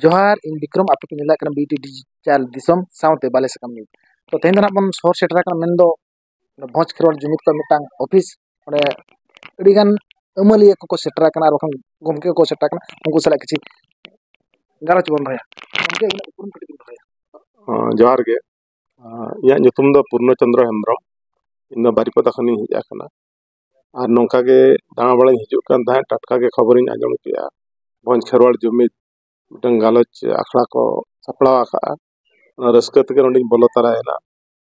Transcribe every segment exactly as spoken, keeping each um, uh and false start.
ᱡᱚᱦᱟᱨ, ᱤᱧ ᱵᱤᱠᱨᱚᱢ, ᱟᱯᱮ ᱯᱮ ᱧᱮᱞᱮᱫ ᱠᱟᱱᱟ ᱵᱤᱴᱤ ᱰᱤᱡᱤᱴᱟᱞ ᱫᱤᱥᱚᱢ ᱥᱟᱶᱛᱮ ᱵᱟᱞᱮ ᱥᱟᱠᱟᱢ ᱱᱤᱭᱩᱡᱽ᱾ ᱛᱚ, ᱛᱮᱦᱮᱧ ᱫᱚ ᱱᱟᱜ ᱵᱚᱱ ᱥᱚᱦᱚᱨ ᱥᱮᱴᱮᱨ ᱟᱠᱟᱱᱟ, ᱢᱮᱱᱫᱚ ᱵᱷᱚᱸᱡᱽ ᱠᱷᱮᱨᱣᱟᱲ ᱡᱩᱢᱤᱫ ᱠᱚ ᱢᱤᱫᱴᱟᱝ ᱚᱯᱷᱤᱥ, ᱚᱸᱰᱮ ᱟᱹᱰᱤᱜᱟᱱ ᱟᱹᱢᱟᱹᱞᱤᱭᱟᱹ ᱠᱚᱠᱚ ᱥᱮᱴᱮᱨ ᱟᱠᱟᱱᱟ ᱟᱨ ᱵᱟᱠᱷᱟᱱ ᱜᱚᱢᱠᱮ ᱠᱚᱠᱚ ᱥᱮᱴᱮᱨ ᱟᱠᱟᱱᱟ, ᱩᱱᱠᱩ ᱥᱟᱞᱟᱜ ᱠᱤᱪᱷᱩ ᱜᱟᱞᱚᱪ ᱵᱚᱱ ᱫᱚᱦᱚᱭᱟ᱾ ᱜᱚᱢᱠᱮ, ᱟᱹᱵᱤᱱᱟᱜ ᱩᱯᱨᱩᱢ ᱠᱟᱹᱴᱤᱡ ᱵᱤᱱ ᱫᱚᱦᱚᱭᱟ᱾ ᱦᱚᱸ, ᱡᱚᱦᱟᱨ ᱜᱮ᱾ ᱟᱸ, ᱤᱧᱟᱹᱜ ᱧᱩᱛᱩᱢ ᱫᱚ ᱯᱩᱨᱱᱚ ᱪᱚᱱᱫᱨᱚ ᱦᱮᱢᱵᱨᱚᱢ᱾ ᱤᱧ ᱫᱚ ᱵᱟᱨᱤᱯᱟᱫᱟ ᱠᱷᱚᱱᱤᱧ ᱦᱮᱡ ᱟᱠᱟᱱᱟ᱾ ᱟᱨ ᱱᱚᱝᱠᱟ ᱜᱮ ᱫᱟᱬᱟ ᱵᱟᱲᱟᱧ ᱦᱤᱡᱩᱜ ᱠᱟᱱ ᱛᱟᱦᱮᱸᱫ, ᱴᱟᱴᱠᱟ ᱜᱮ ᱠᱷᱚᱵᱚᱨᱤᱧ ᱟᱸᱡᱚᱢ ᱠᱮᱜᱼᱟ, ᱵᱷᱚᱸᱡᱽ ᱠᱷᱮᱨᱣᱟᱲ ᱡᱩᱢᱤᱫ ᱢᱤᱫᱴᱟᱝ ᱜᱟᱞᱚᱪ ᱟᱠᱷᱲᱟ ᱠᱚ ᱥᱟᱯᱲᱟᱣ ᱟᱠᱟᱫᱼᱟ᱾ ᱚᱱᱟ ᱨᱟᱹᱥᱠᱟᱹ ᱛᱮᱜᱮ ᱱᱚᱸᱰᱮᱧ ᱵᱚᱞᱚ ᱛᱟᱨᱟᱭᱮᱱᱟ᱾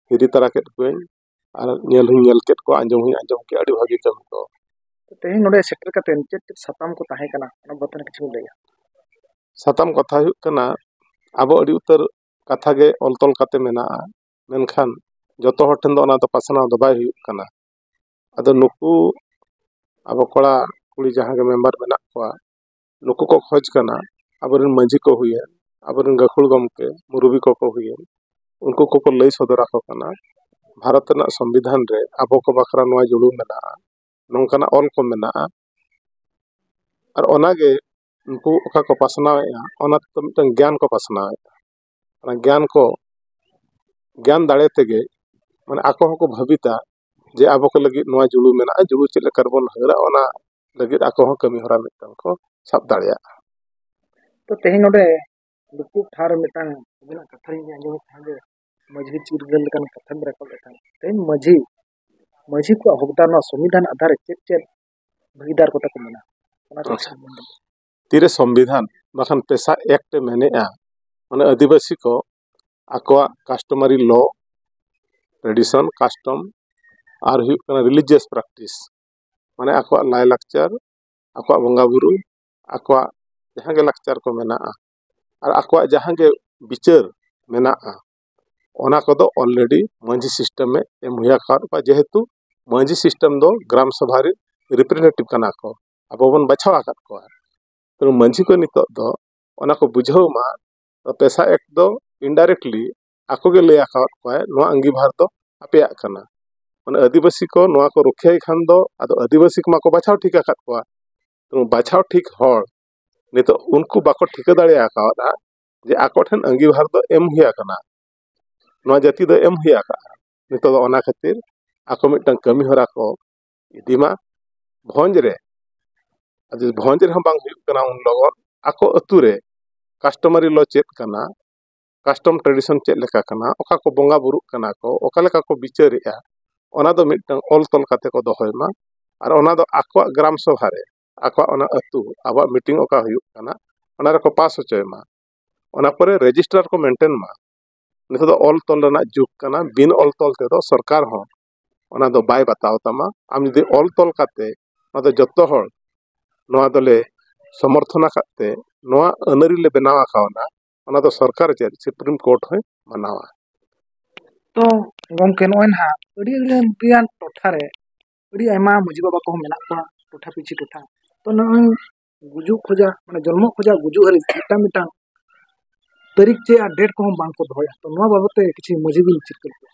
ᱦᱤᱨᱤ ᱛᱟᱨᱟ ᱠᱮᱫ ᱠᱚᱣᱟᱹᱧ ᱟᱨ ᱧᱮᱞ ᱦᱚᱸᱧ ᱧᱮᱞ ᱠᱮᱫ ᱠᱚᱣᱟ, ᱟᱸᱡᱚᱢ ᱦᱚᱸᱧ ᱟᱸᱡᱚᱢ ᱠᱮᱫᱼᱟ, ᱟᱹᱰᱤ ᱵᱷᱟᱹᱜᱤ ᱠᱟᱹᱢᱤ ᱠᱚ᱾ ᱛᱮᱦᱮᱧ ᱱᱚᱰᱮ ᱥᱮᱴᱮᱨ ᱠᱟᱛᱮ ᱪᱮᱫ ᱪᱮᱫ ᱥᱟᱛᱟᱢ ᱠᱚ ᱛᱟᱦᱮᱸ ᱠᱟᱱᱟ, ᱚᱱᱟ ᱵᱟᱵᱚᱫ ᱛᱮ ᱠᱤᱪᱷᱩ ᱞᱟᱹᱭᱟ? ᱥᱟᱛᱟᱢ ᱠᱟᱛᱷᱟ ᱦᱩᱭᱩᱜ ᱠᱟᱱᱟ, ᱟᱵᱚ ᱟᱹᱰᱤ ᱩᱛᱟᱹᱨ ᱠᱟᱛᱷᱟ ᱜᱮ ᱚᱞ ᱛᱚᱞ ᱠᱟᱛᱮ ᱢᱮᱱᱟᱜᱼᱟ, ᱢᱮᱱᱠᱷᱟᱱ ᱡᱚᱛᱚ ᱦᱚᱲ ᱴᱷᱮᱱ ᱫᱚ ᱚᱱᱟ ᱫᱚ ᱯᱟᱥᱱᱟᱣ ᱫᱚ ᱵᱟᱭ ᱦᱩᱭᱩᱜ ᱠᱟᱱᱟ᱾ ᱟᱫᱚ ᱱᱩᱠᱩ ᱟᱵᱚ ᱠᱚᱲᱟ ᱠᱩᱲᱤ ᱡᱟᱦᱟᱸ ᱜᱮ ᱢᱮᱢᱵᱟᱨ ᱢᱮᱱᱟᱜ ᱠᱚᱣᱟ, ᱱᱩᱠᱩ ᱠᱚ ᱠᱷᱚᱡᱽ ᱠᱟᱱᱟ, ᱟᱵᱚᱨᱮᱱ ᱢᱟᱹᱡᱷᱤ ᱠᱚ ᱦᱩᱭᱮᱱ, ᱟᱵᱚᱨᱮᱱ ᱜᱟᱹᱠᱷᱩᱲ ᱜᱚᱢᱠᱮ, ᱢᱩᱨᱩᱵᱤ ᱠᱚᱠᱚ ᱦᱩᱭᱮᱱ, ᱩᱱᱠᱩ ᱠᱚᱠᱚ ᱞᱟᱹᱭ ᱥᱚᱫᱚᱨ ᱟᱠᱚ ᱠᱟᱱᱟ, ᱵᱷᱟᱨᱚᱛ ᱨᱮᱱᱟᱜ ᱥᱚᱝᱵᱤᱫᱷᱟᱱ ᱨᱮ ᱟᱵᱚ ᱠᱚ ᱵᱟᱠᱷᱨᱟ ᱱᱚᱣᱟ ᱡᱩᱲᱩ ᱢᱮᱱᱟᱜᱼᱟ, ᱱᱚᱝᱠᱟᱱᱟᱜ ᱚᱞ ᱠᱚ ᱢᱮᱱᱟᱜᱼᱟ᱾ ᱟᱨ ᱚᱱᱟᱜᱮ ᱩᱱᱠᱩ ᱚᱠᱟ ᱠᱚ ᱯᱟᱥᱱᱟᱣᱮᱫᱼᱟ, ᱚᱱᱟ ᱛᱮᱫᱚ ᱢᱤᱫᱴᱟᱝ ᱜᱮᱭᱟᱱ ᱠᱚ ᱯᱟᱥᱱᱟᱣᱮᱫᱼᱟ᱾ ᱚᱱᱟ ᱜᱮᱭᱟᱱ ᱠᱚ, ᱜᱮᱭᱟᱱ ᱫᱟᱲᱮ ᱛᱮᱜᱮ, ᱢᱟᱱᱮ, ᱟᱠᱚ ᱦᱚᱸᱠᱚ ᱵᱷᱟᱹᱵᱤᱛᱟ ᱡᱮ ᱟᱵᱚ ᱠᱚ ᱞᱟᱹᱜᱤᱫ ᱱᱚᱣᱟ ᱡᱩᱲᱩ ᱢᱮᱱᱟᱜᱼᱟ, ᱡᱩᱲᱩ ᱪᱮᱫ ᱞᱮᱠᱟ ᱨᱮᱵᱚᱱ ᱦᱟᱹᱨᱟ, ᱚᱱᱟ ᱞᱟᱹᱜᱤᱫ ᱟᱠᱚ ᱦᱚᱸ ᱠᱟᱹᱢᱤ ᱦᱚᱨᱟ ᱢᱤᱫᱴᱟᱝ ᱠᱚ ᱥᱟᱵ ᱫᱟᱲᱮᱭᱟᱜᱼᱟ᱾ ᱛᱚ, ᱛᱮᱦᱮᱧ ᱱᱚᱰᱮ ᱫᱩᱯᱲᱩᱵ ᱴᱷᱟᱶ ᱨᱮ ᱢᱤᱫᱴᱟᱝ ᱟᱹᱵᱤᱱᱟᱜ ᱠᱟᱛᱷᱟ ᱞᱤᱧ ᱟᱸᱡᱚᱢᱮᱫ ᱛᱟᱦᱮᱸᱫ ᱡᱮ ᱢᱟᱹᱡᱷᱤ ᱪᱤᱨᱜᱟᱹᱞ ᱞᱮᱠᱟᱱ ᱠᱟᱛᱷᱟ ᱵᱤᱱ ᱨᱟᱠᱟᱵ ᱞᱮᱫ ᱛᱟᱦᱮᱸᱫ᱾ ᱛᱮᱦᱮᱧ ᱢᱟᱹᱡᱷᱤ, ᱢᱟᱹᱡᱷᱤ ᱠᱚᱣᱟᱜ ᱦᱚᱠᱫᱟᱨ ᱱᱚᱣᱟ ᱥᱚᱝᱵᱤᱫᱷᱟᱱ ᱟᱫᱷᱟᱨ ᱨᱮ ᱪᱮᱫ ᱪᱮᱫ ᱵᱷᱟᱹᱜᱤᱫᱟᱨ ᱠᱚ ᱛᱟᱠᱚ ᱢᱮᱱᱟᱜᱼᱟ, ᱚᱱᱟ ᱠᱚ ᱟᱪᱪᱷᱟ᱾ ᱠᱟᱹᱴᱤᱡ ᱵᱤᱱ ᱞᱟᱹᱭᱟ᱾ ᱛᱤᱨᱮ ᱥᱚᱝᱵᱤᱫᱷᱟᱱ ᱵᱟᱠᱷᱟᱱ ᱯᱮᱥᱟ ᱮᱠᱴ ᱮ ᱢᱮᱱᱮᱜᱼᱟ, ᱢᱟᱱᱮ, ᱟᱹᱫᱤᱵᱟᱹᱥᱤ ᱠᱚ ᱟᱠᱚᱣᱟᱜ customary law, tradition, custom, ᱟᱨ ᱦᱩᱭᱩᱜ ᱠᱟᱱᱟ religious practice, ᱢᱟᱱᱮ, ᱟᱠᱚᱣᱟᱜ ᱞᱟᱭᱼᱞᱟᱠᱪᱟᱨ, ᱟᱠᱚᱣᱟᱜ ᱵᱚᱸᱜᱟᱼᱵᱩᱨᱩ, ᱟᱠᱚᱣᱟᱜ ᱡᱟᱦᱟᱸ ᱜᱮ ᱞᱟᱠᱪᱟᱨ ᱠᱚ ᱢᱮᱱᱟᱜᱼᱟ, ᱟᱨ ᱟᱠᱚᱣᱟᱜ ᱡᱟᱦᱟᱸ ᱜᱮ ᱵᱤᱪᱟᱹᱨ ᱢᱮᱱᱟᱜᱼᱟ, ᱚᱱᱟ ᱠᱚᱫᱚ already ᱢᱟᱹᱡᱷᱤ system ᱮ ᱮᱢ ᱦᱩᱭ ᱟᱠᱟᱫ ᱠᱚᱣᱟ, ᱡᱮᱦᱮᱛᱩ ᱢᱟᱹᱡᱷᱤ system ᱫᱚ ᱜᱨᱟᱢ ᱥᱚᱵᱷᱟ ᱨᱮ representative ᱠᱟᱱᱟ ᱠᱚ, ᱟᱵᱚ ᱵᱚᱱ ᱵᱟᱪᱷᱟᱣ ᱟᱠᱟᱫ ᱠᱚᱣᱟ᱾ ᱛᱮ ᱢᱟᱹᱡᱷᱤ ᱠᱚ ᱱᱤᱛᱚᱜ ᱫᱚ ᱚᱱᱟ ᱠᱚ ᱵᱩᱡᱷᱟᱹᱣ ᱢᱟ, ᱯᱮᱥᱟ ᱮᱠᱴ ᱫᱚ indirectly ᱟᱠᱚ ᱜᱮ ᱞᱟᱹᱭ ᱟᱠᱟᱫ ᱠᱚᱣᱟᱭ, ᱱᱚᱣᱟ ᱟᱸᱜᱤᱵᱷᱟᱨ ᱫᱚ ᱟᱯᱮᱭᱟᱜ ᱠᱟᱱᱟ᱾ ᱢᱟᱱᱮ, ᱟᱹᱫᱤᱵᱟᱹᱥᱤ ᱠᱚ ᱱᱚᱣᱟ ᱠᱚ ᱨᱩᱠᱷᱤᱭᱟᱹᱭ ᱠᱷᱟᱱ ᱫᱚ, ᱟᱫᱚ ᱟᱹᱫᱤᱵᱟᱹᱥᱤ ᱠᱚᱢᱟ ᱠᱚ ᱵᱟᱪᱷᱟᱣ ᱴᱷᱤᱠ ᱟᱠᱟᱫ ᱠᱚᱣᱟ, ᱛᱚ ᱵᱟᱪᱷᱟᱣ ᱴᱷᱤᱠ ᱦᱚᱲ ᱱᱤᱛᱚᱜ ᱩᱱᱠᱩ ᱵᱟᱠᱚ ᱴᱷᱤᱠᱟᱹ ᱫᱟᱲᱮ ᱟᱠᱟᱣᱟᱫᱟ ᱡᱮ ᱟᱠᱚ ᱴᱷᱮᱱ ᱟᱸᱜᱤᱵᱷᱟᱨ ᱫᱚ ᱮᱢ ᱦᱩᱭ ᱟᱠᱟᱱᱟ, ᱱᱚᱣᱟ ᱡᱟᱹᱛᱤ ᱫᱚ ᱮᱢ ᱦᱩᱭ ᱟᱠᱟᱫᱼᱟ᱾ ᱱᱤᱛᱚᱜ ᱫᱚ ᱚᱱᱟ ᱠᱷᱟᱹᱛᱤᱨ ᱟᱠᱚ ᱢᱤᱫᱴᱟᱝ ᱠᱟᱹᱢᱤ ᱦᱚᱨᱟ ᱠᱚ ᱤᱫᱤ ᱢᱟ᱾ ᱵᱷᱚᱸᱡᱽ ᱨᱮ, ᱟᱨ ᱡᱩᱫᱤ ᱵᱷᱚᱸᱡᱽ ᱨᱮᱦᱚᱸ ᱵᱟᱝ ᱦᱩᱭᱩᱜ ᱠᱟᱱᱟ, ᱩᱱ ᱞᱚᱜᱚᱱ ᱟᱠᱚ ᱟᱹᱛᱩ ᱨᱮ customary law ᱪᱮᱫ ᱠᱟᱱᱟ, custom tradition ᱪᱮᱫ ᱞᱮᱠᱟ ᱠᱟᱱᱟ, ᱚᱠᱟ ᱠᱚ ᱵᱚᱸᱜᱟ ᱵᱩᱨᱩᱜ ᱠᱟᱱᱟ ᱠᱚ, ᱚᱠᱟ ᱞᱮᱠᱟ ᱠᱚ ᱵᱤᱪᱟᱹᱨᱮᱜᱼᱟ, ᱚᱱᱟ ᱫᱚ ᱢᱤᱫᱴᱟᱝ ᱚᱞ ᱛᱚᱞ ᱠᱟᱛᱮ ᱠᱚ ᱫᱚᱦᱚᱭ ᱢᱟ᱾ ᱟᱨ ᱚᱱᱟ ᱫᱚ ᱟᱠᱚᱣᱟᱜ ᱜᱨᱟᱢ ᱥᱚᱵᱷᱟ ᱨᱮ, ᱟᱠᱚᱣᱟᱜ ᱚᱱᱟ ᱟᱹᱛᱩ, ᱟᱵᱚᱣᱟᱜ ᱢᱤᱴᱤᱝ ᱚᱠᱟ ᱦᱩᱭᱩᱜ ᱠᱟᱱᱟ, ᱚᱱᱟ ᱨᱮᱠᱚ ᱯᱟᱥ ᱦᱚᱪᱚᱭ ᱢᱟ᱾ ᱚᱱᱟ ᱯᱚᱨᱮ ᱨᱮᱡᱤᱥᱴᱟᱨ ᱠᱚ ᱢᱮᱱᱴᱮᱱ ᱢᱟ᱾ ᱱᱤᱛᱚᱜ ᱫᱚ ᱚᱞ ᱛᱚᱞ ᱨᱮᱱᱟᱜ ᱡᱩᱜᱽ ᱠᱟᱱᱟ, ᱵᱤᱱ ᱚᱞ ᱛᱚᱞ ᱛᱮᱫᱚ ᱥᱚᱨᱠᱟᱨ ᱦᱚᱸ ᱚᱱᱟ ᱫᱚ ᱵᱟᱭ ᱵᱟᱛᱟᱣ ᱛᱟᱢᱟ᱾ ᱟᱢ ᱡᱩᱫᱤ ᱚᱞ ᱛᱚᱞ ᱠᱟᱛᱮ ᱚᱱᱟ ᱫᱚ ᱡᱚᱛᱚ ᱦᱚᱲ ᱱᱚᱣᱟ ᱫᱚᱞᱮ ᱥᱚᱢᱚᱨᱛᱷᱚᱱ ᱟᱠᱟᱫ ᱛᱮ ᱱᱚᱣᱟ ᱟᱹᱱᱟᱹᱨᱤ ᱞᱮ ᱵᱮᱱᱟᱣ ᱟᱠᱟᱣᱱᱟ, ᱚᱱᱟ ᱫᱚ ᱥᱚᱨᱠᱟᱨ ᱪᱮᱫ ᱥᱩᱯᱨᱤᱢ ᱠᱳᱨᱴ ᱦᱚᱸᱭ ᱢᱟᱱᱟᱣᱟ᱾ ᱛᱚ ᱜᱚᱢᱠᱮ, ᱱᱚᱜᱼᱚᱭ ᱱᱟᱦᱟᱜ ᱟᱹᱰᱤ ᱟᱹᱰᱤ ᱜᱟᱱ ᱴᱚᱴᱷᱟ ᱨᱮ ᱟᱹᱰᱤ ᱟᱭᱢᱟ ᱢᱟᱹᱡᱷᱤ ᱵᱟᱵᱟ ᱠᱚᱦᱚᱸ ᱢᱮᱱᱟᱜ ᱠᱚᱣᱟ, ᱴᱚᱴᱷᱟ ᱯᱤᱪᱷᱤ ᱴᱚᱴᱷᱟ᱾ ᱛᱚ ᱱᱚᱜᱼᱚᱭ ᱜᱩᱡᱩᱜ ᱠᱷᱚᱡᱟᱜ, ᱢᱟᱱᱮ ᱡᱚᱱᱢᱚᱜ ᱠᱷᱚᱡᱟᱜ ᱜᱩᱡᱩᱜ ᱦᱟᱹᱨᱤᱡ ᱢᱤᱫᱴᱟᱝ ᱢᱤᱫᱴᱟᱝ ᱛᱟᱹᱨᱤᱠᱷ ᱪᱮ ᱟᱨ ᱰᱮᱴ ᱠᱚᱦᱚᱸ ᱵᱟᱝ ᱠᱚ ᱫᱚᱦᱚᱭᱟ᱾ ᱛᱚ ᱱᱚᱣᱟ ᱵᱟᱵᱚᱫ ᱛᱮ ᱠᱤᱪᱷᱩ ᱢᱟᱹᱡᱷᱤ ᱵᱤᱱ ᱪᱮᱫ ᱠᱚ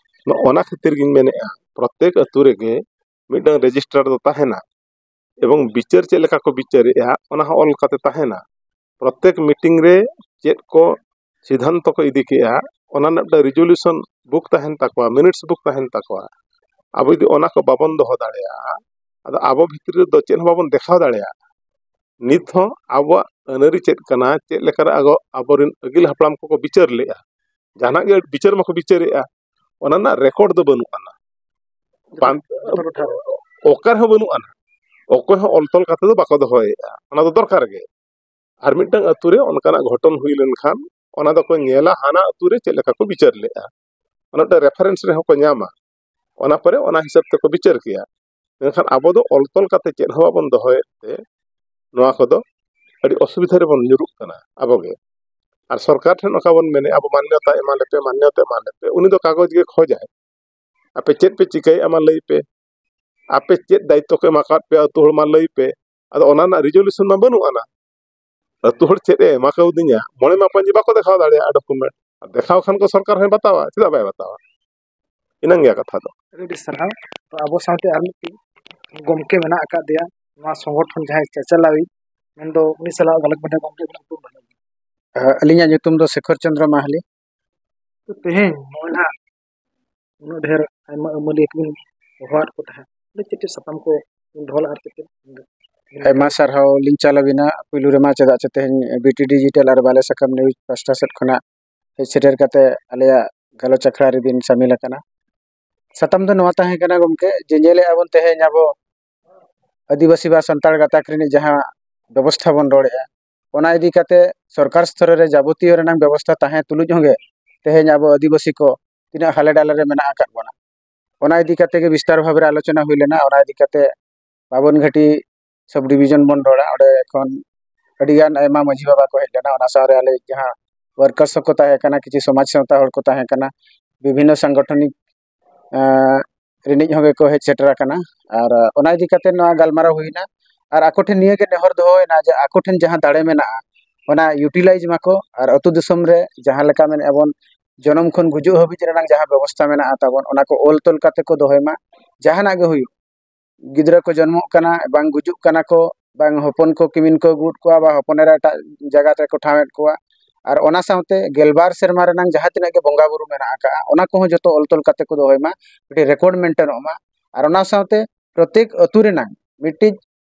ᱱᱚᱜᱼᱚ ᱚᱱᱟ ᱠᱷᱟᱹᱛᱤᱨ ᱜᱤᱧ ᱢᱮᱱᱮᱫᱼᱟ, ᱯᱨᱚᱛᱮᱠ ᱟᱹᱛᱩ ᱨᱮᱜᱮ ᱢᱤᱫᱴᱟᱝ ᱨᱮᱡᱤᱥᱴᱟᱨ ᱫᱚ ᱛᱟᱦᱮᱱᱟ, ᱮᱵᱚᱝ ᱵᱤᱪᱟᱹᱨ ᱪᱮᱫ ᱞᱮᱠᱟ ᱠᱚ ᱵᱤᱪᱟᱹᱨᱮᱜᱼᱟ, ᱚᱱᱟ ᱦᱚᱸ ᱚᱞ ᱠᱟᱛᱮ ᱛᱟᱦᱮᱱᱟ᱾ ᱯᱨᱚᱛᱮᱠ ᱢᱤᱴᱤᱝ ᱨᱮ ᱪᱮᱫ ᱠᱚ ᱥᱤᱫᱷᱟᱱᱛᱚ ᱠᱚ ᱤᱫᱤ ᱠᱮᱜᱼᱟ, ᱚᱱᱟ ᱨᱮᱱᱟᱜ ᱢᱤᱫᱴᱟᱝ ᱨᱮᱡᱩᱞᱩᱥᱚᱱ ᱵᱩᱠ ᱛᱟᱦᱮᱱ ᱛᱟᱠᱚᱣᱟ, ᱢᱤᱱᱤᱴᱥ ᱵᱩᱠ ᱛᱟᱦᱮᱱ ᱛᱟᱠᱚᱣᱟ᱾ ᱟᱵᱚ ᱡᱩᱫᱤ ᱚᱱᱟ ᱠᱚ ᱵᱟᱵᱚᱱ ᱫᱚᱦᱚ ᱫᱟᱲᱮᱭᱟᱜᱼᱟ, ᱟᱫᱚ ᱟᱵᱚ ᱵᱷᱤᱛᱨᱤ ᱨᱮᱫᱚ ᱪᱮᱫ ᱦᱚᱸ ᱵᱟᱵᱚᱱ ᱫᱮᱠᱷᱟᱣ ᱫᱟᱲᱮᱭᱟᱜᱼᱟ᱾ ᱱᱤᱛ ᱦᱚᱸ ᱟᱵᱚᱣᱟᱜ ᱟᱹᱱᱟᱹᱨᱤ ᱪᱮᱫ ᱠᱟᱱᱟ, ᱪᱮᱫ ᱞᱮᱠᱟᱨᱮ ᱟᱵᱚ, ᱟᱵᱚᱨᱮᱱ ᱟᱹᱜᱤᱞ ᱦᱟᱯᱲᱟᱢ ᱠᱚᱠᱚ ᱵᱤᱪᱟᱹᱨ ᱞᱮᱜᱼᱟ, ᱡᱟᱦᱟᱱᱟᱜ ᱜᱮ ᱵᱤᱪᱟᱹᱨ ᱢᱟᱠᱚ ᱵᱤᱪᱟᱹᱨᱮᱜᱼᱟ, ᱚᱱᱟ ᱨᱮᱱᱟᱜ ᱨᱮᱠᱚᱨᱰ ᱫᱚ ᱵᱟᱹᱱᱩᱜ ᱟᱱᱟ᱾ ᱯᱟᱱ- ᱡᱚᱛᱚ ᱴᱚᱴᱷᱟ ᱨᱮ᱾ ᱚᱠᱟ ᱨᱮᱦᱚᱸ ᱵᱟᱹᱱᱩᱜ ᱟᱱᱟ᱾ ᱚᱠᱚᱭ ᱦᱚᱸ ᱚᱞ ᱛᱚᱞ ᱠᱟᱛᱮ ᱫᱚ ᱵᱟᱠᱚ ᱫᱚᱦᱚᱭᱮᱫᱼᱟ᱾ ᱚᱱᱟ ᱫᱚ ᱫᱚᱨᱠᱟᱨ ᱜᱮ᱾ ᱟᱨ ᱢᱤᱫᱴᱟᱝ ᱟᱹᱛᱩ ᱨᱮ ᱚᱱᱠᱟᱱᱟᱜ ᱜᱷᱚᱴᱚᱱ ᱦᱩᱭ ᱞᱮᱱᱠᱷᱟᱱ ᱚᱱᱟ ᱫᱚᱠᱚ ᱧᱮᱞᱟ, ᱦᱟᱱᱟ ᱟᱹᱛᱩ ᱨᱮ ᱪᱮᱫ ᱞᱮᱠᱟ ᱠᱚ ᱵᱤᱪᱟᱹᱨ ᱞᱮᱫᱼᱟ, ᱚᱱᱟ ᱢᱤᱫᱴᱟᱝ ᱨᱮᱯᱷᱟᱨᱮᱱᱥ ᱨᱮᱦᱚᱸ ᱠᱚ ᱧᱟᱢᱟ᱾ ᱚᱱᱟ ᱯᱚᱨᱮ ᱚᱱᱟ ᱦᱤᱥᱟᱹᱵ ᱛᱮᱠᱚ ᱵᱤᱪᱟᱹᱨ ᱠᱮᱭᱟ᱾ ᱢᱮᱱᱠᱷᱟᱱ ᱟᱵᱚ ᱫᱚ ᱚᱞ ᱛᱚᱞ ᱠᱟᱛᱮ ᱪᱮᱫ ᱦᱚᱸ ᱵᱟᱵᱚᱱ ᱫᱚᱦᱚᱭᱮᱫ ᱛᱮ ᱱᱚᱣᱟ ᱠᱚᱫᱚ ᱟᱹᱰᱤ ᱚᱥᱩᱵᱤᱫᱷᱟ ᱨᱮᱵᱚᱱ ᱧᱩᱨᱩᱜ ᱠᱟᱱᱟ ᱟᱵᱚᱜᱮ᱾ ᱟᱨ ᱥᱚᱨᱠᱟᱨ ᱴᱷᱮᱱ ᱚᱠᱟ ᱵᱚᱱ ᱢᱮᱱᱮᱫᱼᱟ, ᱟᱵᱚ ᱢᱟᱱᱱᱚᱛᱟ ᱮᱢᱟ ᱞᱮᱯᱮ, ᱢᱟᱱᱱᱚᱛᱟ ᱮᱢᱟ ᱞᱮᱯᱮ, ᱩᱱᱤ ᱫᱚ ᱠᱟᱜᱚᱡᱽ ᱜᱮ ᱠᱷᱚᱡᱟᱭ᱾ ᱟᱯᱮ ᱪᱮᱫ ᱯᱮ ᱪᱤᱠᱟᱹᱭᱮᱫᱼᱟ ᱢᱟ ᱞᱟᱹᱭ ᱯᱮ, ᱟᱯᱮ ᱪᱮᱫ ᱫᱟᱭᱤᱛᱛᱚ ᱠᱚ ᱮᱢᱟ ᱟᱠᱟᱫ ᱯᱮᱭᱟ ᱟᱹᱛᱩ ᱦᱚᱲ ᱢᱟ ᱞᱟᱹᱭ ᱯᱮ᱾ ᱟᱫᱚ ᱚᱱᱟ ᱨᱮᱱᱟᱜ ᱨᱮᱡᱩᱞᱩᱥᱚᱱ ᱢᱟ ᱵᱟᱹᱱᱩᱜ ᱟᱱᱟ᱾ ᱟᱹᱛᱩ ᱦᱚᱲ ᱪᱮᱫ ᱮ ᱮᱢᱟ ᱠᱟᱣᱫᱤᱧᱟ, ᱢᱚᱬᱮ ᱢᱟᱯᱟᱧᱡᱤ ᱵᱟᱠᱚ ᱫᱮᱠᱷᱟᱣ ᱫᱟᱲᱮᱭᱟᱜᱼᱟ ᱰᱚᱠᱩᱢᱮᱱᱴ᱾ ᱫᱮᱠᱷᱟᱣ ᱠᱷᱟᱱ ᱠᱚ ᱥᱚᱨᱠᱟᱨ ᱦᱚᱸᱭ ᱵᱟᱛᱟᱣᱟ, ᱪᱮᱫᱟᱜ ᱵᱟᱭ ᱵᱟᱛᱟᱣᱟ? ᱤᱱᱟᱹᱝ ᱜᱮᱭᱟ ᱠᱟᱛᱷᱟ ᱫᱚ᱾ ᱟᱹᱰᱤ ᱥᱟᱨᱦᱟᱣ᱾ ᱛᱚ ᱟᱵᱚ ᱥᱟᱶᱛᱮ ᱟᱨ ᱢᱤᱫᱴᱤᱡ ᱜᱚᱢᱠᱮ ᱢᱮᱱᱟᱜ ᱟᱠᱟᱫᱮᱭᱟ, ᱱᱚᱣᱟ ᱥᱚᱝᱜᱚᱴᱷᱚᱱ ᱡᱟᱦᱟᱸᱭ ᱪᱟᱪᱟᱞᱟᱣᱤᱡ, ᱢᱮᱱᱫᱚ ᱩᱱᱤ ᱥᱟᱞᱟᱜ ᱜᱟᱞᱚᱪ ᱵᱟᱰᱟᱭ ᱜᱚᱢᱠᱮ ᱟᱵᱤᱱᱟᱜ ᱧᱩᱛᱩᱢ ᱵᱟᱰᱟᱭ ᱞᱟᱹᱜᱤᱫ᱾ ᱟᱹᱞᱤᱧᱟᱜ ᱧᱩᱛᱩᱢ ᱫᱚ ᱥᱮᱠᱷᱚᱨ ᱪᱚᱸᱫᱽᱨᱚ ᱢᱟᱦᱟᱞᱤ᱾ ᱛᱚ ᱛᱮᱦᱮᱧ ᱱᱚᱜᱼᱚᱭ ᱱᱟᱦᱟᱜ ᱩᱱᱟᱹᱜ ᱰᱷᱮᱨ ᱟᱭᱢᱟ ᱟᱹᱢᱟᱹᱞᱤᱭᱟᱹ ᱠᱚᱵᱤᱱ ᱦᱚᱦᱚᱣᱟᱫ ᱠᱚ ᱛᱟᱦᱮᱸᱫ, ᱚᱸᱰᱮ ᱪᱮᱫ ᱪᱮᱫ ᱥᱟᱛᱟᱢ ᱠᱚ ᱵᱤᱱ ᱫᱚᱦᱚ ᱞᱮᱫᱼᱟ ᱟᱨ ᱪᱮᱫ ᱪᱮᱫ? ᱟᱭᱢᱟ ᱥᱟᱨᱦᱟᱣ ᱞᱤᱧ ᱪᱟᱞ ᱟᱹᱵᱤᱱᱟ᱾ ᱯᱩᱭᱞᱩ ᱨᱮᱢᱟ ᱪᱮᱫᱟᱜ ᱪᱮ ᱛᱮᱦᱮᱧ ᱵᱤᱴᱤ ᱰᱤᱡᱤᱴᱟᱞ ᱟᱨ ᱵᱟᱞᱮ ᱥᱟᱠᱟᱢ ᱱᱤᱭᱩᱡᱽ ᱯᱟᱥᱴᱟ ᱥᱮᱫ ᱠᱷᱚᱱᱟᱜ ᱦᱮᱡ ᱥᱮᱴᱮᱨ ᱠᱟᱛᱮ ᱟᱞᱮᱭᱟᱜ ᱜᱟᱞᱚᱪ ᱟᱠᱷᱲᱟ ᱨᱮᱵᱤᱱ ᱥᱟᱢᱤᱞ ᱟᱠᱟᱱᱟ᱾ ᱥᱟᱛᱟᱢ ᱫᱚ ᱱᱚᱣᱟ ᱛᱟᱦᱮᱸ ᱠᱟᱱᱟ ᱜᱚᱢᱠᱮ, ᱡᱮ ᱧᱮᱞᱮᱫᱼᱟ ᱵᱚᱱ ᱛᱮᱦᱮᱧ ᱟᱵᱚ ᱟᱹᱫᱤᱵᱟᱹᱥᱤ ᱵᱟ ᱥᱟᱱᱛᱟᱲ ᱜᱟᱛᱟᱠ ᱨᱤᱱᱤᱡ ᱡᱟᱦᱟᱸ ᱵᱮᱵᱚᱥᱛᱷᱟ ᱵᱚᱱ ᱨᱚᱲᱮᱫᱼᱟ, ᱚᱱᱟ ᱤᱫᱤ ᱠᱟᱛᱮ ᱥᱚᱨᱠᱟᱨ ᱥᱛᱚᱨ ᱨᱮ ᱡᱟᱵᱚᱛᱤᱭᱚ ᱨᱮᱱᱟᱜ ᱵᱮᱵᱚᱥᱛᱷᱟ ᱛᱟᱦᱮᱸ ᱛᱩᱞᱩᱡ ᱦᱚᱸᱜᱮ ᱛᱮᱦᱮᱧ ᱟᱵᱚ ᱟᱹᱫᱤᱵᱟᱹᱥᱤ ᱠᱚ ᱛᱤᱱᱟᱹᱜ ᱦᱟᱞᱮ ᱰᱟᱞᱮ ᱨᱮ ᱢᱮᱱᱟᱜ ᱟᱠᱟᱫ ᱵᱚᱱᱟ, ᱚᱱᱟ ᱤᱫᱤ ᱠᱟᱛᱮ ᱜᱮ ᱵᱤᱥᱛᱟᱨ ᱵᱷᱟᱵᱮ ᱨᱮ ᱟᱞᱳᱪᱚᱱᱟ ᱦᱩᱭ ᱞᱮᱱᱟ᱾ ᱚᱱᱟ ᱤᱫᱤ ᱠᱟᱛᱮ ᱵᱟᱵᱚᱱ ᱜᱷᱟᱴᱤ ᱥᱟᱵ ᱰᱤᱵᱤᱡᱚᱱ ᱵᱚᱱ ᱨᱚᱲᱟ, ᱚᱸᱰᱮ ᱠᱷᱚᱱ ᱟᱹᱰᱤᱜᱟᱱ ᱟᱭᱢᱟ ᱢᱟᱹᱡᱷᱤ ᱵᱟᱵᱟ ᱠᱚ ᱦᱮᱡ ᱞᱮᱱᱟ᱾ ᱚᱱᱟ ᱥᱟᱶᱨᱮ ᱟᱞᱮ ᱡᱟᱦᱟᱸ ᱣᱟᱨᱠᱟᱨᱥ ᱦᱚᱸᱠᱚ ᱛᱟᱦᱮᱸ ᱠᱟᱱᱟ, ᱠᱤᱪᱷᱩ ᱥᱚᱢᱟᱡᱽ ᱥᱟᱶᱛᱟ ᱦᱚᱲ ᱠᱚ ᱛᱟᱦᱮᱸ ᱠᱟᱱᱟ, ᱵᱤᱵᱷᱤᱱᱱᱚ ᱥᱟᱝᱜᱚᱴᱷᱚᱱᱤᱠ ᱟᱸ, ᱨᱤᱱᱤᱡ ᱦᱚᱸ ᱜᱮᱠᱚ ᱦᱮᱡ ᱥᱮᱴᱮᱨ ᱟᱠᱟᱱᱟ᱾ ᱟᱨ ᱚᱱᱟ ᱤᱫᱤ ᱠᱟᱛᱮ ᱱᱚᱣᱟ ᱜᱟᱞᱢᱟᱨᱟᱣ ᱦᱩᱭᱱᱟ᱾ ᱟᱨ ᱟᱠᱚ ᱴᱷᱮᱱ ᱱᱤᱭᱟᱹ ᱜᱮ ᱱᱮᱦᱚᱨ ᱫᱚᱦᱚᱭᱮᱱᱟ ᱡᱮ ᱟᱠᱚ ᱴᱷᱮᱱ ᱡᱟᱦᱟᱸ ᱫᱟᱲᱮ ᱢᱮᱱᱟᱜᱼᱟ, ᱚᱱᱟ ᱤᱭᱩᱴᱤᱞᱟᱭᱤᱡᱽ ᱢᱟᱠᱚ᱾ ᱟᱨ ᱟᱹᱛᱩ ᱫᱤᱥᱚᱢ ᱨᱮ ᱡᱟᱦᱟᱸ ᱞᱮᱠᱟ ᱢᱮᱱᱮᱫᱼᱟ ᱵᱚᱱ, ᱡᱚᱱᱚᱢ ᱠᱷᱚᱱ ᱜᱩᱡᱩᱜ ᱦᱟᱹᱵᱤᱡ ᱨᱮᱱᱟᱜ ᱡᱟᱦᱟᱸ ᱵᱮᱵᱚᱥᱛᱷᱟ ᱢᱮᱱᱟᱜᱼᱟ ᱛᱟᱵᱚᱱ, ᱚᱱᱟ ᱠᱚ ᱚᱞ ᱛᱚᱞ ᱠᱟᱛᱮ ᱠᱚ ᱫᱚᱦᱚᱭ ᱢᱟ᱾ ᱡᱟᱦᱟᱱᱟᱜ ᱜᱮ ᱦᱩᱭᱩᱜ, ᱜᱤᱫᱽᱨᱟᱹ ᱠᱚ ᱡᱚᱱᱢᱚᱜ ᱠᱟᱱᱟ, ᱵᱟᱝ ᱜᱩᱡᱩᱜ ᱠᱟᱱᱟ ᱠᱚ, ᱵᱟᱝ ᱦᱚᱯᱚᱱ ᱠᱚ ᱠᱤᱢᱤᱱ ᱠᱚ ᱟᱹᱜᱩᱭᱮᱫ ᱠᱚᱣᱟ, ᱵᱟ ᱦᱚᱯᱚᱱ ᱮᱨᱟ ᱮᱴᱟᱜ ᱡᱟᱭᱜᱟ ᱨᱮᱠᱚ ᱴᱷᱟᱶᱮᱫ ᱠᱚᱣᱟ, ᱟᱨ ᱚᱱᱟ ᱥᱟᱶᱛᱮ ᱜᱮᱞᱵᱟᱨ ᱥᱮᱨᱢᱟ ᱨᱮᱱᱟᱝ ᱡᱟᱦᱟᱸ ᱛᱤᱱᱟᱹᱜ ᱜᱮ ᱵᱚᱸᱜᱟ ᱵᱩᱨᱩ ᱢᱮᱱᱟᱜ ᱟᱠᱟᱫᱼᱟ, ᱚᱱᱟ ᱠᱚᱦᱚᱸ ᱡᱚᱛᱚ ᱚᱞ ᱛᱚᱞ ᱠᱟᱛᱮ ᱠᱚ ᱫᱚᱦᱚᱭ ᱢᱟ, ᱢᱤᱫᱴᱤᱡ ᱨᱮᱠᱚᱨᱰ ᱢᱮᱱᱴᱮᱱᱚᱜ ᱢᱟ᱾ ᱟᱨ ᱚᱱᱟ ᱥᱟᱶᱛᱮ ᱯᱨᱚᱛᱮᱠ ᱟᱹᱛᱩ ᱨᱮᱱᱟᱝ ᱢᱤᱫᱴᱤᱡ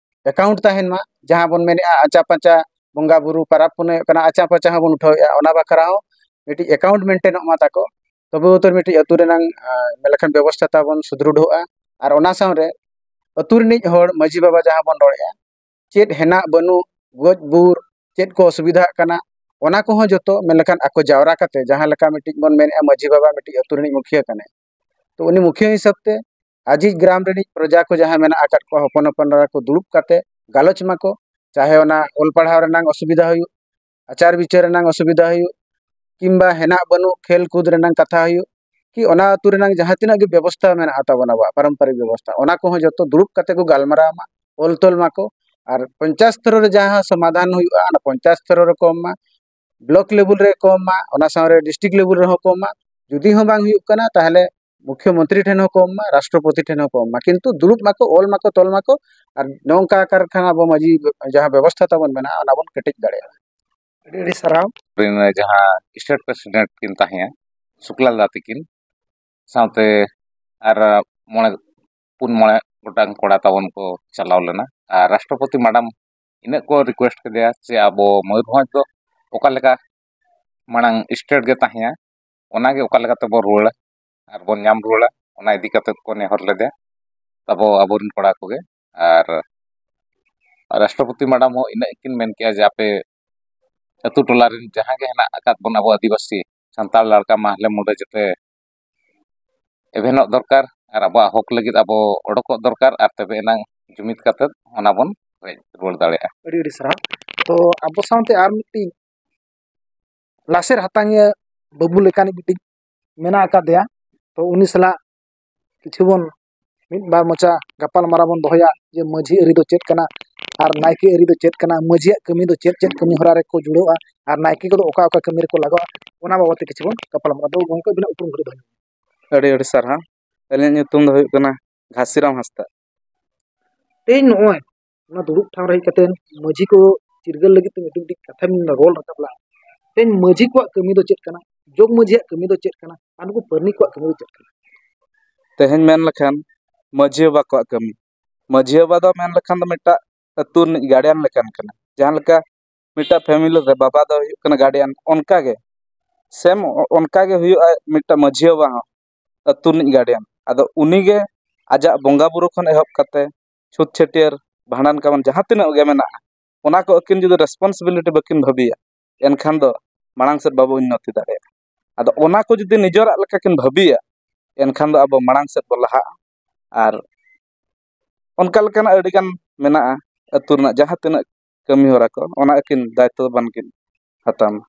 ᱮᱠᱟᱣᱩᱱᱴ ᱛᱟᱦᱮᱱ ᱢᱟ, ᱡᱟᱦᱟᱸ ᱵᱚᱱ ᱢᱮᱱᱮᱫᱼᱟ ᱟᱪᱟ ᱯᱟᱪᱟ ᱵᱚᱸᱜᱟ ᱵᱩᱨᱩ, ᱯᱟᱨᱟᱵᱽ ᱯᱩᱱᱟᱹᱭ ᱠᱟᱱᱟ, ᱟᱪᱟ ᱯᱟᱪᱟ ᱦᱚᱸᱵᱚᱱ ᱩᱴᱷᱟᱹᱣᱮᱫᱼᱟ, ᱚᱱᱟ ᱵᱟᱠᱷᱨᱟ ᱦᱚᱸ ᱢᱤᱫᱴᱤᱡ ᱮᱠᱟᱣᱩᱱᱴ ᱢᱮᱱᱴᱮᱱᱚᱜ ᱢᱟ ᱛᱟᱠᱚ᱾ ᱛᱚᱵᱮ ᱩᱛᱟᱹᱨ ᱢᱤᱫᱴᱤᱡ ᱟᱹᱛᱩ ᱨᱮᱱᱟᱝ, ᱟᱸ, ᱢᱮᱱ ᱞᱮᱠᱷᱟᱱ ᱵᱮᱵᱚᱥᱛᱷᱟ ᱛᱟᱵᱚᱱ ᱥᱩᱫᱨᱩᱰᱷᱚᱜᱼᱟ᱾ ᱟᱨ ᱚᱱᱟ ᱥᱟᱶᱨᱮ ᱟᱹᱛᱩ ᱨᱤᱱᱤᱡ ᱦᱚᱲ ᱢᱟᱹᱡᱷᱤ ᱵᱟᱵᱟ ᱡᱟᱦᱟᱸ ᱵᱚᱱ ᱨᱚᱲᱮᱫᱼᱟ, ᱪᱮᱫ ᱦᱮᱱᱟᱜ ᱵᱟᱹᱱᱩᱜ, ᱜᱚᱡ ᱵᱩᱨ, ᱪᱮᱫ ᱠᱚ ᱚᱥᱩᱵᱤᱫᱷᱟᱜ ᱠᱟᱱᱟ, ᱚᱱᱟ ᱠᱚᱦᱚᱸ ᱡᱚᱛᱚ ᱢᱮᱱ ᱞᱮᱠᱷᱟᱱ ᱟᱠᱚ ᱡᱟᱣᱨᱟ ᱠᱟᱛᱮ ᱡᱟᱦᱟᱸ ᱞᱮᱠᱟ ᱢᱤᱫᱴᱤᱡ ᱵᱚᱱ ᱢᱮᱱᱮᱫᱼᱟ ᱢᱟᱹᱡᱷᱤ ᱵᱟᱵᱟ ᱢᱤᱫᱴᱤᱡ ᱟᱹᱛᱩ ᱨᱤᱱᱤᱡ ᱢᱩᱠᱷᱤᱭᱟᱹ ᱠᱟᱱᱟᱭ, ᱛᱚ ᱩᱱᱤ ᱢᱩᱠᱷᱤᱭᱟᱹ ᱦᱤᱥᱟᱹᱵ ᱛᱮ ᱟᱡᱤᱡ ᱜᱨᱟᱢ ᱨᱤᱱᱤᱡ ᱯᱨᱚᱡᱟ ᱠᱚ ᱡᱟᱦᱟᱸ ᱢᱮᱱᱟᱜ ᱟᱠᱟᱫ ᱠᱚᱣᱟ, ᱦᱚᱯᱚᱱ ᱦᱚᱯᱚᱱ ᱮᱨᱟ ᱠᱚ ᱫᱩᱲᱩᱵ ᱠᱟᱛᱮ ᱜᱟᱞᱚᱪ ᱢᱟᱠᱚ, ᱪᱟᱦᱮ ᱚᱱᱟ ᱚᱞ ᱯᱟᱲᱦᱟᱣ ᱨᱮᱱᱟᱜ ᱚᱥᱩᱵᱤᱫᱷᱟ ᱦᱩᱭᱩᱜ, ᱟᱪᱟᱨ ᱵᱤᱪᱟᱹᱨ ᱨᱮᱱᱟᱜ ᱚᱥᱩᱵᱤᱫᱷᱟ ᱦᱩᱭᱩᱜ, ᱠᱤᱝᱵᱟ ᱦᱮᱱᱟᱜ ᱵᱟᱹᱱᱩᱜ ᱠᱷᱮᱞ ᱠᱩᱫ ᱨᱮᱱᱟᱜ ᱠᱟᱛᱷᱟ ᱦᱩᱭᱩᱜ, ᱠᱤ ᱚᱱᱟ ᱟᱹᱛᱩ ᱨᱮᱱᱟᱜ ᱡᱟᱦᱟᱸ ᱛᱤᱱᱟᱹᱜ ᱜᱮ ᱵᱮᱵᱚᱥᱛᱷᱟ ᱢᱮᱱᱟᱜᱼᱟ ᱛᱟᱵᱚᱱ ᱟᱵᱚᱣᱟᱜ ᱯᱟᱨᱚᱢᱯᱚᱨᱤᱠ ᱵᱮᱵᱚᱥᱛᱷᱟ, ᱚᱱᱟ ᱠᱚᱦᱚᱸ ᱡᱚᱛᱚ ᱫᱩᱲᱩᱵ ᱠᱟᱛᱮ ᱠᱚ ᱜᱟᱞᱢᱟᱨᱟᱣ ᱢᱟ, ᱚᱞ ᱛᱚᱞ ᱢᱟᱠᱚ᱾ ᱟᱨ ᱯᱚᱧᱪᱟᱭᱮᱛ ᱥᱛᱚᱨ ᱨᱮ ᱡᱟᱦᱟᱸ ᱥᱚᱢᱟᱫᱷᱟᱱ ᱦᱩᱭᱩᱜᱼᱟ, ᱚᱱᱟ ᱯᱚᱧᱪᱟᱭᱮᱛ ᱥᱛᱚᱨ ᱨᱮ ᱠᱚᱢ ᱢᱟ, ᱵᱞᱚᱠ ᱞᱮᱵᱮᱞ ᱨᱮ ᱠᱚᱢ ᱢᱟ, ᱚᱱᱟ ᱥᱟᱶᱨᱮ ᱰᱤᱥᱴᱨᱤᱠᱴ ᱞᱮᱵᱮᱞ ᱨᱮᱦᱚᱸ ᱠᱚᱢ ᱢᱟ᱾ ᱡᱩᱫᱤ ᱦᱚᱸ ᱵᱟᱝ ᱦᱩᱭᱩᱜ ᱠᱟᱱᱟ, ᱛᱟᱦᱚᱞᱮ ᱢᱩᱠᱷᱭᱚᱢᱚᱱᱛᱨᱤ ᱴᱷᱮᱱ ᱦᱚᱸᱠᱚ ᱮᱢ ᱢᱟ, ᱨᱟᱥᱴᱨᱚᱯᱚᱛᱤ ᱴᱷᱮᱱ ᱦᱚᱸᱠᱚ ᱮᱢ ᱢᱟ, ᱠᱤᱱᱛᱩ ᱫᱩᱲᱩᱵ ᱢᱟᱠᱚ, ᱚᱞ ᱢᱟᱠᱚ, ᱛᱚᱞ ᱢᱟᱠᱚ, ᱟᱨ ᱱᱚᱝᱠᱟ ᱟᱠᱟᱨ ᱠᱷᱟᱱ ᱟᱵᱚ ᱢᱟᱹᱡᱷᱤ ᱡᱟᱦᱟᱸ ᱵᱮᱵᱚᱥᱛᱷᱟ ᱛᱟᱵᱚᱱ ᱢᱮᱱᱟᱜᱼᱟ, ᱚᱱᱟ ᱵᱚᱱ ᱠᱮᱴᱮᱡ ᱫᱟᱲᱮᱭᱟᱜᱼᱟ᱾ ᱟᱹᱰᱤ ᱟᱹᱰᱤ ᱥᱟᱨᱦᱟᱣ᱾ ᱨᱮᱱ ᱡᱟᱦᱟᱸ ᱥᱴᱮᱴ ᱯᱨᱮᱥᱤᱰᱮᱱᱴ ᱠᱤᱱ ᱛᱟᱦᱮᱸᱭᱟ, ᱥᱩᱠᱞᱟᱞ ᱫᱟ ᱛᱤᱠᱤᱱ, ᱥᱟᱶᱛᱮ ᱟᱨ ᱢᱚᱬᱮ, ᱯᱩᱱ ᱢᱚᱬᱮ ᱜᱚᱴᱟᱝ ᱠᱚᱲᱟ ᱛᱟᱵᱚᱱ ᱠᱚ ᱪᱟᱞᱟᱣ ᱞᱮᱱᱟ᱾ ᱟᱨ ᱨᱟᱥᱴᱨᱚᱯᱚᱛᱤ ᱢᱮᱰᱟᱢ ᱤᱱᱟᱹᱜ ᱠᱚ ᱨᱤᱠᱩᱭᱮᱥᱴ ᱠᱮᱫᱮᱭᱟ ᱡᱮ ᱟᱵᱚ ᱢᱚᱭᱩᱨᱵᱷᱚᱸᱡᱽ ᱫᱚ ᱚᱠᱟ ᱞᱮᱠᱟ ᱢᱟᱲᱟᱝ ᱥᱴᱮᱴ ᱜᱮ ᱛᱟᱦᱮᱸᱭᱟ, ᱚᱱᱟᱜᱮ ᱚᱠᱟ ᱞᱮᱠᱟ ᱛᱮᱵᱚᱱ ᱨᱩᱣᱟᱹᱲᱟ ᱟᱨ ᱵᱚᱱ ᱧᱟᱢ ᱨᱩᱣᱟᱹᱲᱟ, ᱚᱱᱟ ᱤᱫᱤ ᱠᱟᱛᱮ ᱠᱚ ᱱᱮᱦᱚᱨ ᱞᱮᱫᱮᱭᱟ ᱟᱵᱚ, ᱟᱵᱚᱨᱮᱱ ᱠᱚᱲᱟ ᱠᱚᱜᱮ᱾ ᱟᱨ ᱨᱟᱥᱴᱨᱚᱯᱚᱛᱤ ᱢᱮᱰᱟᱢ ᱦᱚᱸ ᱤᱱᱟᱹᱜ ᱠᱤᱱ ᱢᱮᱱ ᱠᱮᱜᱼᱟ ᱡᱮ ᱟᱯᱮ ᱟᱹᱛᱩ ᱴᱚᱞᱟ ᱨᱮᱱ ᱡᱟᱦᱟᱸ ᱜᱮ ᱦᱮᱱᱟᱜ ᱟᱠᱟᱫ ᱵᱚᱱ ᱟᱵᱚ ᱟᱹᱫᱤᱵᱟᱹᱥᱤ, ᱥᱟᱱᱛᱟᱲ, ᱞᱟᱲᱠᱟ, ᱢᱟᱦᱞᱮ, ᱢᱩᱰᱟᱹ ᱡᱚᱛᱚ ᱮᱵᱷᱮᱱᱚᱜ ᱫᱚᱨᱠᱟᱨ ᱟᱨ ᱟᱵᱚᱣᱟᱜ ᱦᱚᱠ ᱞᱟᱹᱜᱤᱫ ᱟᱵᱚ ᱚᱰᱚᱠᱚᱜ ᱫᱚᱨᱠᱟᱨ, ᱟᱨ ᱛᱚᱵᱮ ᱮᱱᱟᱝ ᱡᱩᱢᱤᱫ ᱠᱟᱛᱮᱫ ᱚᱱᱟ ᱵᱚᱱ ᱨᱮᱡ ᱨᱩᱣᱟᱹᱲ ᱫᱟᱲᱮᱭᱟᱜᱼᱟ᱾ ᱟᱹᱰᱤ ᱟᱹᱰᱤ ᱥᱟᱨᱦᱟᱣ᱾ ᱛᱚ ᱟᱵᱚ ᱥᱟᱶᱛᱮ ᱟᱨ ᱢᱤᱫᱴᱤᱡ ᱞᱟᱥᱮᱨ ᱦᱟᱛᱟᱝᱤᱭᱟᱹ ᱵᱟᱹᱵᱩ ᱞᱮᱠᱟᱱᱤᱡ ᱢᱤᱫᱴᱤᱡ ᱢᱮᱱᱟᱜ ᱟᱠᱟᱫᱮᱭᱟ᱾ ᱛᱚ ᱩᱱᱤ ᱥᱟᱞᱟᱜ ᱠᱤᱪᱷᱩ ᱵᱚᱱ ᱢᱤᱫ ᱵᱟᱨ ᱢᱚᱪᱟ ᱜᱟᱯᱟᱞ ᱢᱟᱨᱟᱣ ᱵᱚᱱ ᱫᱚᱦᱚᱭᱟ ᱡᱮ ᱢᱟᱹᱡᱷᱤ ᱟᱹᱨᱤ ᱫᱚ ᱪᱮᱫ ᱠᱟᱱᱟ ᱟᱨ ᱱᱟᱭᱠᱮ ᱟᱹᱨᱤ ᱫᱚ ᱪᱮᱫ ᱠᱟᱱᱟ, ᱢᱟᱹᱡᱷᱤᱭᱟᱜ ᱠᱟᱹᱢᱤ ᱫᱚ ᱪᱮᱫ ᱪᱮᱫ ᱠᱟᱹᱢᱤ ᱦᱚᱨᱟ ᱨᱮᱠᱚ ᱡᱩᱲᱟᱹᱜᱼᱟ ᱟᱨ ᱱᱟᱭᱠᱮ ᱠᱚᱫᱚ ᱚᱠᱟ ᱚᱠᱟ ᱠᱟᱹᱢᱤ ᱨᱮᱠᱚ ᱞᱟᱜᱟᱜᱼᱟ, ᱚᱱᱟ ᱵᱟᱵᱚᱫ ᱛᱮ ᱠᱤᱪᱷᱩ ᱵᱚᱱ ᱜᱟᱯᱟᱞ ᱢᱟᱨᱟᱣᱟ᱾ ᱛᱚ ᱜᱚᱢᱠᱮ, ᱟᱹᱵᱤᱱᱟᱜ ᱩᱯᱨᱩᱢ ᱠᱟᱹᱴᱤᱡ ᱫᱚᱦᱚᱭ ᱵᱤᱱ᱾ ᱟᱹᱰᱤ ᱟᱹᱰᱤ ᱥᱟᱨᱦᱟᱣ᱾ ᱟᱹᱞᱤᱧᱟᱜ ᱧᱩᱛᱩᱢ ᱫᱚ ᱦᱩᱭᱩᱜ ᱠᱟᱱᱟ ᱜᱷᱟᱥᱤᱨᱟᱢ ᱦᱟᱸᱥᱫᱟ᱾ ᱛᱮᱦᱮᱧ ᱱᱚᱜᱼᱚᱭ ᱚᱱᱟ ᱫᱩᱲᱩᱵ ᱴᱷᱟᱶ ᱨᱮ ᱦᱮᱡ ᱠᱟᱛᱮ ᱢᱟᱹᱡᱷᱤ ᱠᱚ ᱪᱤᱨᱜᱟᱹᱞ ᱞᱟᱹᱜᱤᱫ ᱛᱮ ᱢᱤᱫᱴᱤᱡ ᱢᱤᱫᱴᱤᱡ ᱠᱟᱛᱷᱟᱢ ᱨᱚᱲ ᱨᱟᱠᱟᱵ ᱞᱮᱫᱼᱟ᱾ ᱛᱮᱦᱮᱧ ᱢᱟᱹᱡᱷᱤ ᱠᱚᱣᱟᱜ ᱠᱟᱹᱢᱤ ᱫᱚ ᱪᱮᱫ ᱠᱟᱱᱟ, ᱡᱚᱜᱽ ᱢᱟᱹᱡᱷᱤᱭᱟᱜ ᱠᱟᱹᱢᱤ ᱫᱚ ᱪᱮᱫ ᱠᱟᱱᱟ, ᱟᱨ ᱱᱩᱠᱩ ᱯᱟᱹᱨᱱᱤ ᱠᱚᱣᱟᱜ ᱠᱟᱹᱢᱤ ᱫᱚ ᱪᱮᱫ ᱠᱟᱱᱟ? ᱛᱮᱦᱮᱧ ᱢᱮᱱ ᱞᱮᱠᱷᱟᱱ ᱢᱟᱹᱡᱷᱤ ᱵᱟᱵᱟ ᱠᱚᱣᱟᱜ ᱠᱟᱹᱢᱤ, ᱢᱟᱹᱡᱷᱤ ᱵᱟᱵᱟ ᱫᱚ ᱢᱮᱱ ᱞᱮᱠᱷᱟᱱ ᱫᱚ ᱢᱤᱫᱴᱟᱜ ᱟᱹᱛᱩ ᱨᱤᱱᱤᱡ ᱜᱟᱨᱰᱤᱭᱟᱱ ᱞᱮᱠᱟᱱ ᱠᱟᱱᱟ᱾ ᱡᱟᱦᱟᱸ ᱞᱮᱠᱟ ᱢᱤᱫᱴᱟᱜ ᱯᱷᱮᱢᱤᱞᱤ ᱨᱮ ᱵᱟᱵᱟ ᱫᱚ ᱦᱩᱭᱩᱜ ᱠᱟᱱᱟ ᱜᱟᱨᱰᱤᱭᱟᱱ, ᱚᱱᱠᱟᱜᱮ ᱥᱮᱢ ᱚᱱᱠᱟᱜᱮ ᱦᱩᱭᱩᱜᱼᱟ ᱢᱤᱫᱴᱟᱝ ᱢᱟᱹᱡᱷᱤ ᱵᱟᱵᱟ ᱦᱚᱸ ᱟᱹᱛᱩ ᱨᱤᱱᱤᱡ ᱜᱟᱨᱰᱤᱭᱟᱱ᱾ ᱟᱫᱚ ᱩᱱᱤᱜᱮ ᱟᱡᱟᱜ ᱵᱚᱸᱜᱟ ᱵᱩᱨᱩ ᱠᱷᱚᱱ ᱮᱦᱚᱵ ᱠᱟᱛᱮ ᱪᱷᱩᱛ ᱪᱷᱟᱹᱴᱭᱟᱹᱨ, ᱵᱷᱟᱸᱰᱟᱱ ᱠᱟᱢᱟᱱ ᱡᱟᱦᱟᱸ ᱛᱤᱱᱟᱹᱜ ᱜᱮ ᱢᱮᱱᱟᱜᱼᱟ, ᱚᱱᱟ ᱠᱚ ᱟᱹᱠᱤᱱ ᱡᱩᱫᱤ ᱨᱮᱥᱯᱚᱱᱥᱤᱵᱤᱞᱤᱴᱤ ᱵᱟᱹᱠᱤᱱ ᱵᱷᱟᱹᱵᱤᱭᱟ, ᱮᱱᱠᱷᱟᱱ ᱫᱚ ᱢᱟᱲᱟᱝ ᱥᱮᱫ ᱵᱟᱵᱚ ᱩᱱᱱᱚᱛᱤ ᱫᱟᱲᱮᱭᱟᱜᱼᱟ᱾ ᱟᱫᱚ ᱚᱱᱟ ᱠᱚ ᱡᱩᱫᱤ ᱱᱤᱡᱮᱨᱟᱜ ᱞᱮᱠᱟ ᱠᱤᱱ ᱵᱷᱟᱹᱵᱤᱭᱟ, ᱮᱱᱠᱷᱟᱱ ᱫᱚ ᱟᱵᱚ ᱢᱟᱲᱟᱝ ᱥᱮᱫ ᱵᱚ ᱞᱟᱦᱟᱜᱼᱟ᱾ ᱟᱨ ᱚᱱᱠᱟ ᱞᱮᱠᱟᱱᱟᱜ ᱟᱹᱰᱤᱜᱟᱱ ᱢᱮᱱᱟᱜᱼᱟ ᱟᱹᱛᱩ ᱨᱮᱱᱟᱜ ᱡᱟᱦᱟᱸ ᱛᱤᱱᱟᱹᱜ ᱠᱟᱹᱢᱤ ᱦᱚᱨᱟ ᱠᱚ, ᱚᱱᱟ ᱟᱹᱠᱤᱱ ᱫᱟᱭᱤᱛᱛᱚ ᱵᱟᱱ ᱠᱤᱱ ᱦᱟᱛᱟᱣ ᱢᱟ᱾